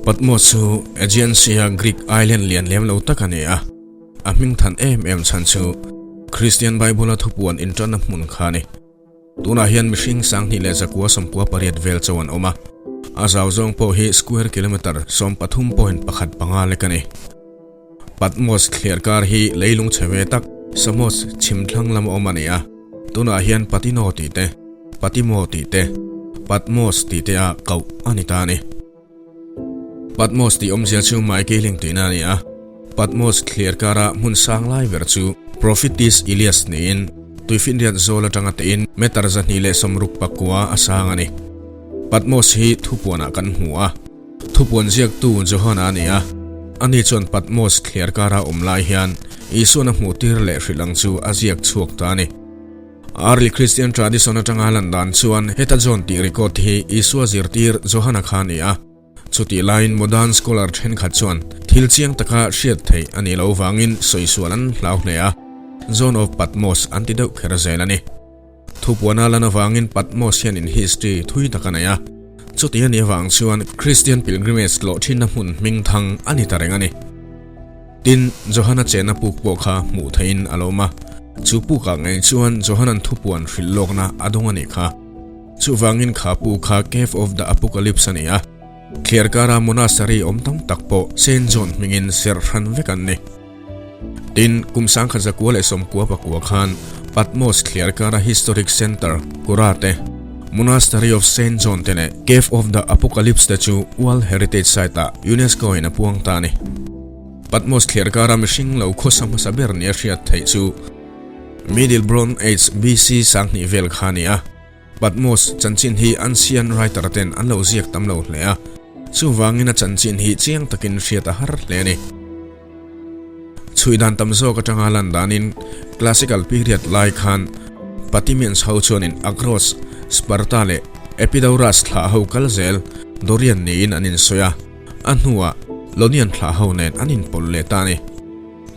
Patmos chu Aegean Sea-a Greek island lian lem lo tak a ni a, a hming than em em chhan chu Kristian Bible-a thupuan inṭanna hmun kha a ni. Tunah hian mihring 2198 vel chauh an awm a, a zau zawng pawh hi square kilometre 13.15 lek a ni. Patmos thliar kar hi leilung chhe ve tak Samos chhim thlang lama awm a ni a, tunah hian Patino tih te, Patimo tih te, Patmos tih te ah koh a ni ta a ni. Patmos tih awmzia chu Maikeling tihna a ni a, Patmos thliar kara hmun sang lai ber chu Prophitis Elias niin tuifinriat zawl atanga tein meter 269 a sang a ni. Patmos hi thupuanah kan hmu a, thupuan ziaktu Johana a ni a, ani chuan Patmos thliar kara awm lai hian Isuan a hmuhtir leh hrilh ang chu a ziak chhuak ta a ni. Early Christian tradition atanga lan dan chuan heta John tih record hi Isua zirtir Johana kha a ni a. Chutih laiin modern scholar thenkhat chuan thil chiang taka hriat theih a nih loh vangin sawi sual an hlau hle a, John of Patmos an ti deuh kher zel a ni. Thupuana lan avangin Patmos hian in history thui tak a nei a, chuti a nih avang chuan Christian pilgrimage tlawh thinna hmun hming thang a ni ta reng a ni. Tin, Johana chenna puk pawh kha hmuh theihin a lo awm a, chu pukah ngei chuan Johana'n thupuan hrilh lawkna a dawng a nih kha. Chuvangin kha pu kha Cave of the Apocalypse a ni a, thliar kara monastery awm tam tak pawh Saint John hmingin serh hran vek an ni. Tin, kum 1999 khan Patmos thliar kara historic center Kurate, Monastery of Saint John te leh Cave of the Apocalypse te chu World Heritage Site-ah UNESCO in a puang ta a ni. Patmos thliar kara mihring lo khawsa hmasa ber nia hriat theih chu Middle Bronze Age BC 2000 vel kha a ni a. Patmos chanchin hi ancient writer ten an lo ziak tam lo hle a, chuvangin a chanchin hi chiang takin hriat a har hle a ni. Chhui dan tam zawk atanga lan danin Classical period lai khan Patimians ho chuanin Agros, Sparta leh Epidaurus thlah ho kal zel Dorian niin an insawi a, a hnuah Lonian thlah ho nen an inpawlh leh ta a ni.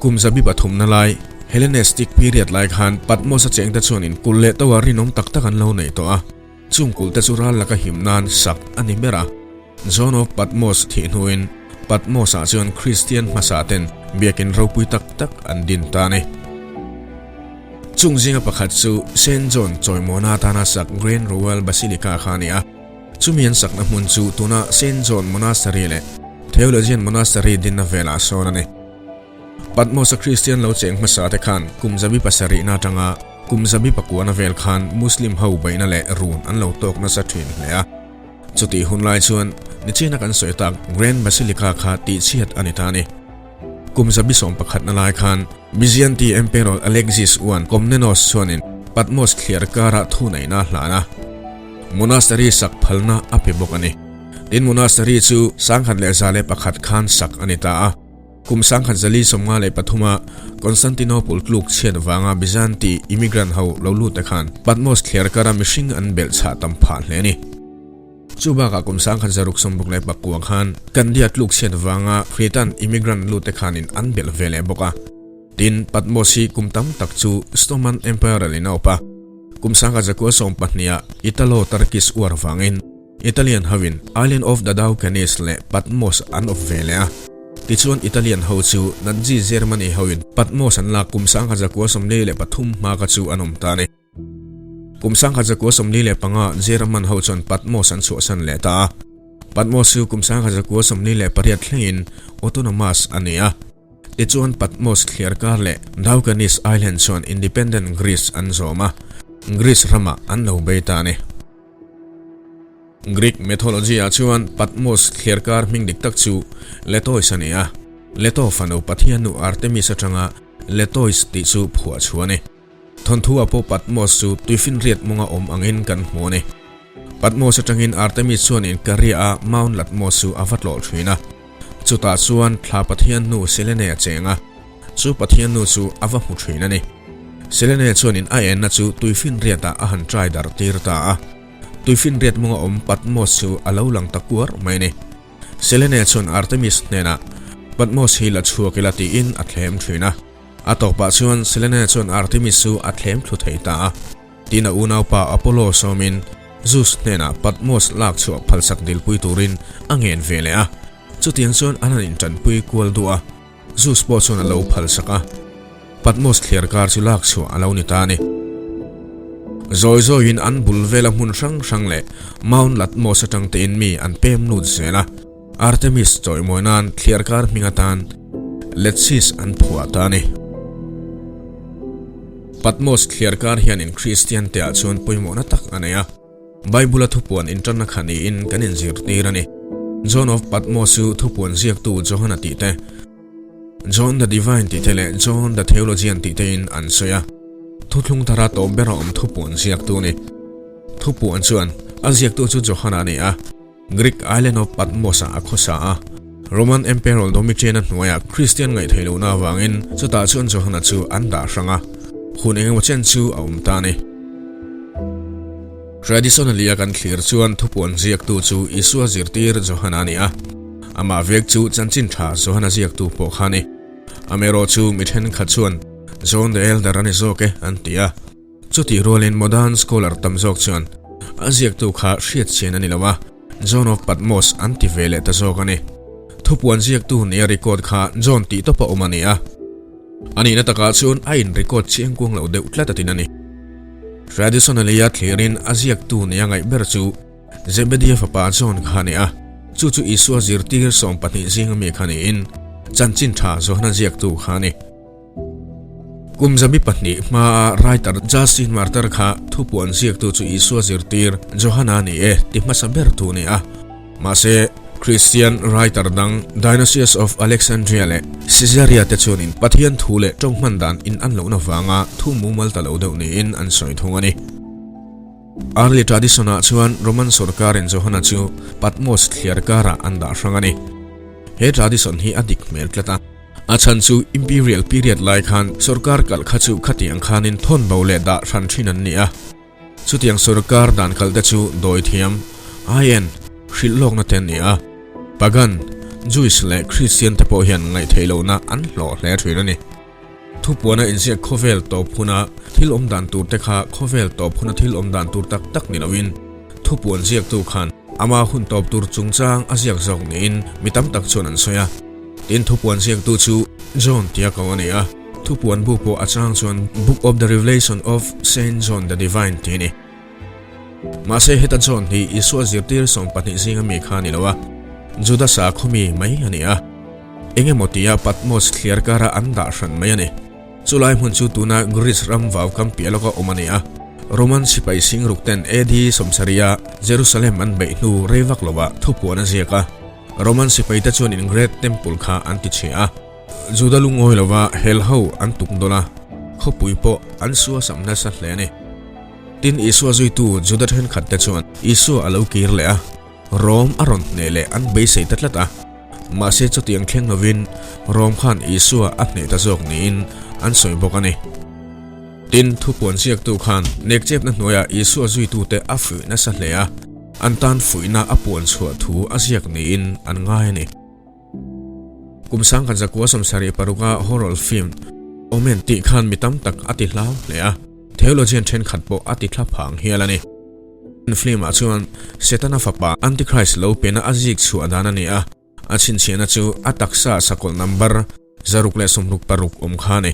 Kum zabi pathumna lai Hellenistic period lai khan Patmos a chengte chuanin kulh leh toa rinawm tak tak an lo nei tawh a, chung kulhte chu ral laka him nan sak a ni ber a. John of Patmos thih hnuin Patmos-ah chuan Kristian hmasa ten biakin ropui tak tak an din ta a ni. Chung zinga pakhat chu Saint John chawimawna atana sak Grand Royal Basilica kha a ni a. Chumi an sakna hmun chu tuna Saint John Monastery leh Theologian Monastery dinna velah sawn a ni. Patmos-a Kristian lo cheng hmasa te khan kum 700 na atanga kum 900 vel khan Muslim ho beihna leh run an lo tawk nasa thin hle a. Chutih hun lai chuan nichina kan sawi tak Grand Basilica kha tihchhiat a ni ta a ni. Kum 11 na lai khan Byzantine Emperor Alexis I Komnenos chuanin Patmos thliar karah thu neihna a hlan a, monastery sak phalna a pe bawk a ni. Tin, monastery chu 1101 khan sak a ni ta a. Kum 1453 a Constantinople tluk chhiat vanga Byzantine immigrant ho lo lut te khan Patmos thliar kara mihring an belh chhah tam phah hle a ni. Chu bakah kum 1669 khan Candia tluk chhiat vanga Cretan immigrant lut te khanin an belh ve leh bawk a. Tin, Patmos hi kum tam tak chu Ottoman Emperor in a awp a. Kum 1920 ah Italo-Turkish War vangin Italian hoin Island of the Dowcanis leh Patmos an awp ve leh a. Tichuan Italian ho chu Nazi Germany hoin Patmos an lak kum 1943 hma kha chu an awm ta a ni. Kum 1945 German ho chuan Patmos an chhuahsan leh ta a. Patmos chu kum 1948 thlengin autonomous a ni a. Tichuan Patmos thliar kar leh Dowcanis Island chuan independent Greece an zawm a, Greece ramah an lo bei ta a ni. Greek mythology-ah chuan Patmos thliar kar hming dik tak chu Letois a ni a, Leto fanu pathiannu Artemis atanga Letois tih chu phuah chhuah a ni. Thawnthu-ah pawh Patmos chu tuifinriat mawnga awm angin kan hmu a ni. Patmos atangin Artemis chuan Inkaria-a Mount Latmos chu a va tlawh thin a, chutah chuan thla pathiannu Selene a cheng a, chu pathiannu chu a va hmu thin a ni. Selene chuanin a enna chu tuifinriatah a han trai dar tir ta a. Tuifinriat mawnga awm Patmos chu a lo lang ta kuar mai a ni. Selene chuan Artemis hnenah, Patmos hi la chhuak ila tiin a thlem thin a. A tawpah chuan Selene chuan Artemis chu a thlem thlu thei ta a. Tin a unaupa Apollo sawmin Zeus hnenah Patmos lak chhuah phalsak dilpui turin a ngen ve leh a. Chutiang chuan an han intanpui kual duh a, Zeus pawh chuan a lo phalsak a, Patmos thliar kar chu lak chhuah a lo ni ta a ni. Zawi zawiin an bul vela hmun hrang hrang leh Mount Latmos atang tein mi an pem lut zel a, Artemis chawimawi nan thliar kar hming atan Letsis an phuah ta a ni. Patmos thliar kar hianin Kristian te ah chuan pawimawhna tak a nei a. Bible-a thupuan inṭanna kha niin kan inzirtir a ni. John of Patmos chu thupuan ziaktu Johana tih te, John the Divine tih te leh John the Theologian tih tein an sawi a. Thuthlung thara tawp bera awm thupuan ziaktu a ni. Thupuan chuan a ziaktu chu Johana a ni a. Greek island of Patmos-ah a khawsa a. Roman Emperor Domitian-a hnuaiah Kristian ngaihtheih lohna avangin chutah chuan Johana chu an dah hrang a, hun engemaw chen chu a awm ta a ni. Traditionally-a kan thlir chuan thupuan ziaktu chu Isua zirtir Johana a ni a, amah vek chu chanchin tha Johana ziaktu pawh kha a ni. Amaherawhchu mi thenkhat chuan John the Elder a ni zawk e an ti a. Chutih rualin modern scholar tam zawk chuan a ziaktu kha hriat chian a ni lo a, John of Patmos an ti ve leh ta zawk a ni. Thupuan ziaktu nia record kha John tih tawpa awm a ni a, a nihna takah chuan a in record chiang kuang lo deuh tlat a tin a ni. Traditionally a thlirin a ziaktu nia ngaih ber chu Zebedia fapa John kha a ni a, chu chu Isua zirtir 12 zinga mi kha niin chanchin tha Johana ziaktu kha a ni. Kum 200 hmaa writer Justin Martyr kha thupuan ziaktu chu Isua zirtir Johana a ni e ti hmasa ber tu a ni a. Mahse, Christian writer dang Dionysius of Alexandria leh Caesarea te chuanin Pathian thu leh tawng hman dan in an lohna vanga thu mumal ta lo deuh niin an sawi thung a ni. Early tradition-ah chuan Roman sorkarin Johana chu Patmos thliar karah an dah hrang a ni. He tradition hi a dik hmel tlat a. A chhan chu Imperial period lai khan sorkar kalh kha chu khatiang khanin thawn bo leh dah hran thin an ni a. Chutiang sorkar dan kalh te chu dawithiam, IN, hrilh lawkna te an ni a. Pagan, Jewish leh Christian te pawh hian ngaihtheih lohna an hlawh hle thin a ni. Thupuana inziak khawvel tawp huna thil awm dan tur te kha khawvel tawp huna thil awm dan tur tak tak ni loin thupuan ziaktu khan ama hun tawp tur chungchang a ziak zawk niin mi tam tak chuan an sawi a. Tin thupuan ziaktu chu John tia ko a ni a, thupuan bu pawh a chang chuan Book of the Revelation of Saint John the Divine tih a ni. Mahse heta John hi Isua zirtir 12 zinga mi kha a ni lo a, Juda sakhaw mi mai a ni a. Eng emaw tia Patmos thliar kara an dah hran mai a ni. Chulai hmun chu tuna Greece ram vau kam piah lawka awm a ni a. Roman sipai singruk ten AD 70 a Jerusalem an beih hnu rei vak lovah thupuan a ziak a. Roman sipai te chuan in Great Temple kha an ti chhe a. Juda lungawi lova hel ho an tuk dawn a, khawpui pawh an suasam nasa hle a ni. Tin Isua zuitu Juda thenkhat te chuan Isua a lo kir leh a, Rom a rawn hneh leh an beisei ta tlat a. Mahse chutiang thleng lovin Rom khan Isua a hneh ta zawk niin an sawi bawk a ni. Tin, thupuan ziaktu khan nekchepna hnuaiah Isua zuitute a fuih nasa hle a, an tan fuihna a puan chhuah thu a ziak niin an ngai a ni. Kum 1976-a horror film Omen tih khan mi tam tak a ti hlau hle a, theologian thenkhat pawh a ti thla phang hial a ni. Film-ah chuan Setana fapa Antichrist lo pena a zik chhuah dan a ni a, a chhinchhiahna chu a taksa sakawlh number 166 awm kha a ni.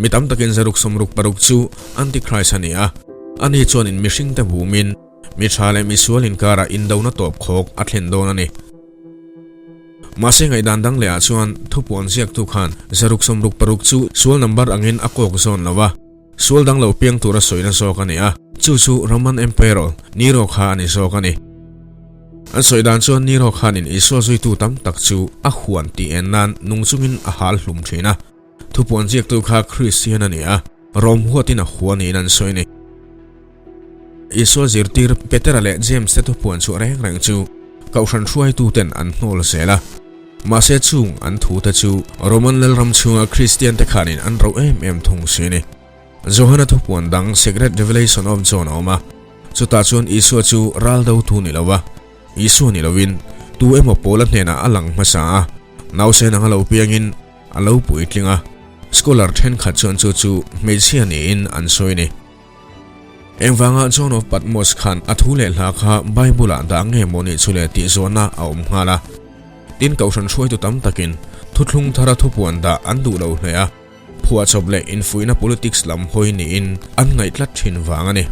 Mi tam takin 166 chu Antichrist a ni a, ani chuanin mihringte bumin mi tha leh misual inkarah indona tawp khawk a thlen dawn a ni. Mahse ngaihdan dang lehah chuan thupuan ziaktu khan 166 chu sual number angin a kawk zawn lo a, Sual dang lo piang tura sawina zawk a ni a, chu chu Roman Emperor Nero kha a ni zawk a ni. An sawi dan chuan Nero khanin Isua zuitu tam tak chu a huan tih en nan nung chungin a hal hlum thin a. Thupuan ziaktu kha Kristian a ni a, Rom huatin a hua niin an sawi a ni. Isua zirtir Petera leh James te thupuan chhuah reng reng chu Kohhran hruaituten an hnawl zel a. Mahse chung an thute chu Roman Lalram chhunga Kristian te khanin an ro em em thung si a ni. Johana thupuan dang Secret Revelation of John a awm a, chutah chuan Isua chu ral do tu ni lova, Isua ni lovin tu emaw Paula hnenah a lang hmasa a, nausen anga lo piangin a lo puitling a, scholar thenkhat chuan chu chu hmeichhia niin an sawi a ni. Engvanga John of Patmos khan a thu leh hla kha Bible-ah dah nge maw nih chu le tih zawhna a awm nghal a. Tin, Kohhran hruaitu tam takin thuthlung thara thupuan dah an duh lo hle a, phuahchawp leh infuihna politics lam hawi niin an ngaih tlat thin vang a ni.